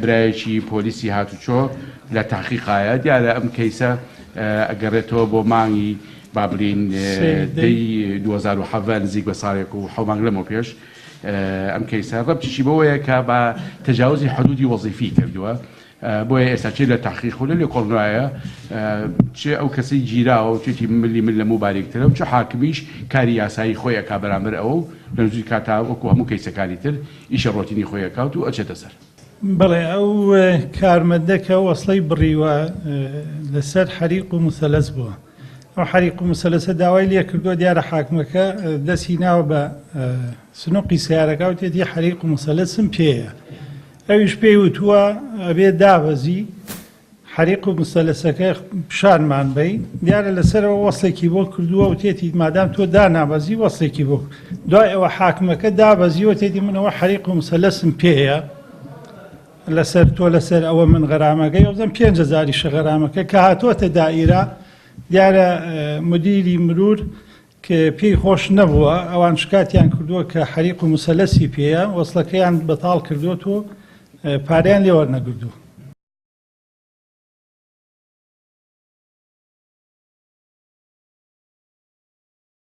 برایەکی پۆلیسی هاتوچۆ لە تەحقیقایە. دیارە ئەم کەیسە ئەگەڕێتەوە بۆ مانگی با بڵێین دەی 2017، نزیک بە ساڵێک و حەو مانگ لەمەو پێش. ئەم کەیسە ڕەبتیشی بەوەیە کە بە تەجاوزی حدودی وەزیفی کردووە، بۆیە ئێستا چێ لە تەحقیق و لە لێکۆڵنەوەیە، چێ ئەو کەسەی گیراوە و چێتی ملی من لەموو باریکترە و چ حاکمیش کاری یاسایی خۆی ئەکا بەرامبەر ئەوە و لە نزیک کاتا وەکو هەموو کەیسەکانی تر ئیشە ڕۆتینی خۆی ئەکات و ئەچێتە سەر. بەڵێ ئەو کارمەندە کە وەسڵەی بڕیوە لەسەر حەریق و موسەلەس بووە، ئەو حەریق و موسەلەسە داوای لێ کردووە، دیارە حاکمەکە دەستی ناوە بە سنوقی سەیارەکە وتێتی حەریق و موسەلەسم پێیە، ئەویش پێی وتووە ئەبێ دابەزی حەریق و موسەلەسەکە پیشانمان بەی، دیارە لەسەرەوە وەسڵێکی بۆ کردووە وتێتی مادام تۆ دانابەزی وەسڵێکی بۆ، دوای ئەوە حاکمەکە دابەزی وتێتی من ئەوە حەریق و موسەلەسم پێیە لەسەر تۆ، لەسەر ئەوە من غەرامەکەی ئەوزەم 5000یشە غەرامەکە. کە هاتووەتە دائیرە دیارە مدیری مرور کە پێی خۆش نەبووە، ئەوان شکاتیان کردووە کە حەریق و موسەلەسی پێیە، وەسڵەکەیان بەتاڵ کردووەتەوە، پارەیان لێ وەرنەگردووە.